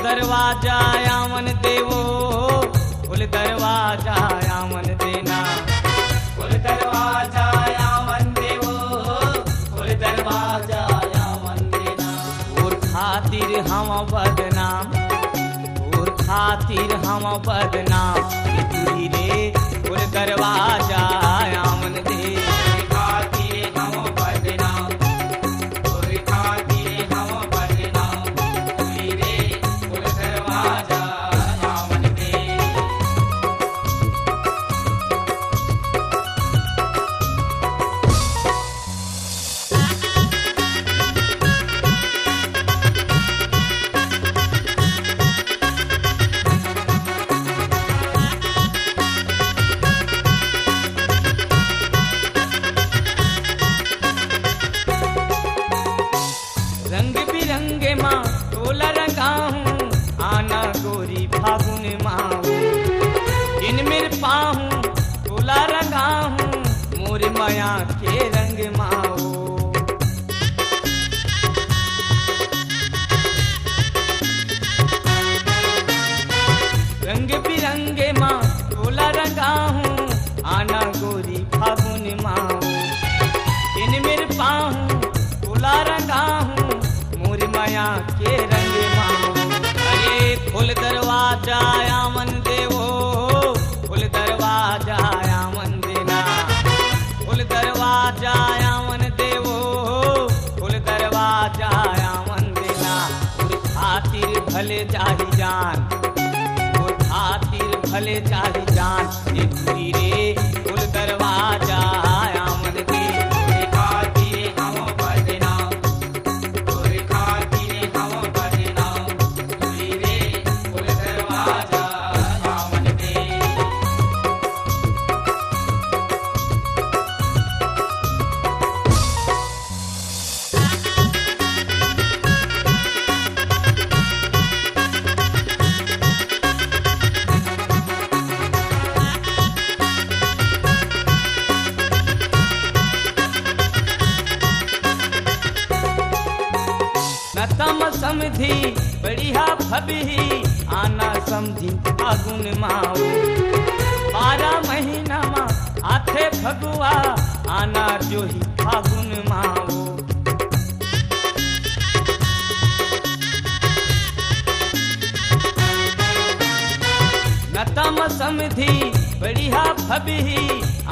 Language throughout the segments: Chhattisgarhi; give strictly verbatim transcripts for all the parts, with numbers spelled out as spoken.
दरवाजा आवन देवो, खोल दरवाजा आवन देना। खोल दरवाजा आवन देवो, खोल दरवाजा आवन देना। तोर खातिर हम बदनाम, तोर खातिर हम बदनाम। ए टूरी रे, खोल दरवाजा आवन दे। तोर खातिर हम बदनाम, तोर खातिर हम बदनाम। ए टूरी रे, खोल दरवाजा आवन दे। रंग बिरंगे मा तोला रंगाहूँ, आना गोरी फागुन माओ। दिन मेर पाहूँ तोला रंगाहूँ, मोर मया के रंग माओ। रंग बिरंगे मा तोला रंगाहूँ, आना गोरी फागुन माओ। दिन मेर पाहूँ तोला रंगाहूँ, मोर मया के रंग माओ। अरे खोल दरवाजा आवन देवो, खोल दरवाजा आवन देना। खोल दरवाजा आवन देवो, खोल दरवाजा आवन देना। तोर खातिर भले जाही जान, तोर खातिर भले जाही जान। ए टूरी रे, खोल दरवाजा आवन दे। तोर खातिर हम बदनाम, तोर खातिर हम बदनाम। टूरी रे, खोल दरवाजा आवन दे। नतम समधी बढ़िया फबही, आना समधी फागुन माओ। बारह महीना मा आथे फगुआ, आना जोही फागुन माओ। नतम समधी बढ़िया फबही,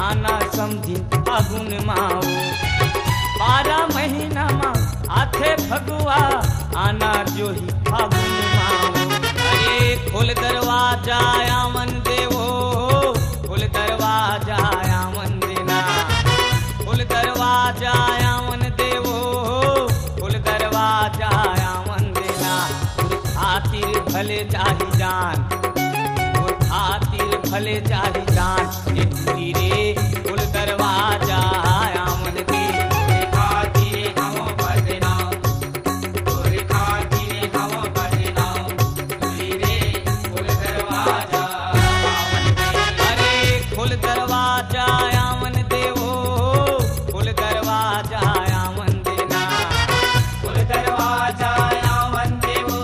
आना समधी फागुन माओ। बारह महीना मा आथे फगुआ, आना जोही फागुन माओ। अरे खोल दरवाजा आवन देवो, खोल दरवाजा आवन देना। खोल दरवाजा आवन देवो, खोल दरवाजा आवन देना। तोर खातिर भले जाही जान, तोर खातिर भले जाही जान। ए टूरी रे, खोल दरवाजा आवन दे। तोर खातिर हम बदनाम, तोर खातिर हम बदनाम। टूरी रे, खोल दरवाजा आवन दे। अरे खोल दरवाजा आवन देवो, खोल दरवाजा आवन देना। खोल दरवाजा आवन देवो,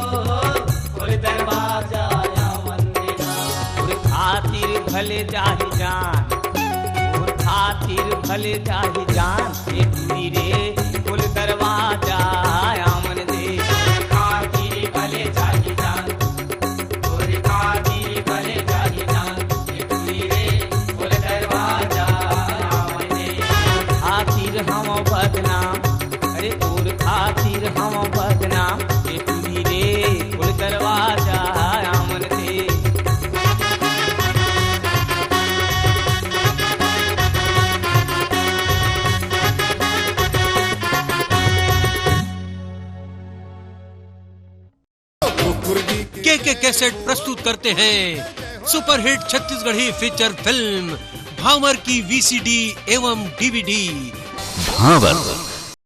खोल दरवाजा आवन देना। तोर खातिर भले जाही जान, तोर खातिर भले जाही जान। ए टूरी रे, खोल दरवाजा आवन दे। तोर खातिर भले जाही जान, तोर खातिर भले जाही जान। ए टूरी रे, खोल दरवाजा आवन दे। तोर खातिर हम बदनाम, अरे तोर खातिर हम बदनाम। ए टूरी रे, खोल दरवाजा आवन दे। के के कैसेट प्रस्तुत करते हैं सुपरहिट छत्तीसगढ़ी फीचर फिल्म भांवर की वीसीडी एवं डीवीडी। भांवर।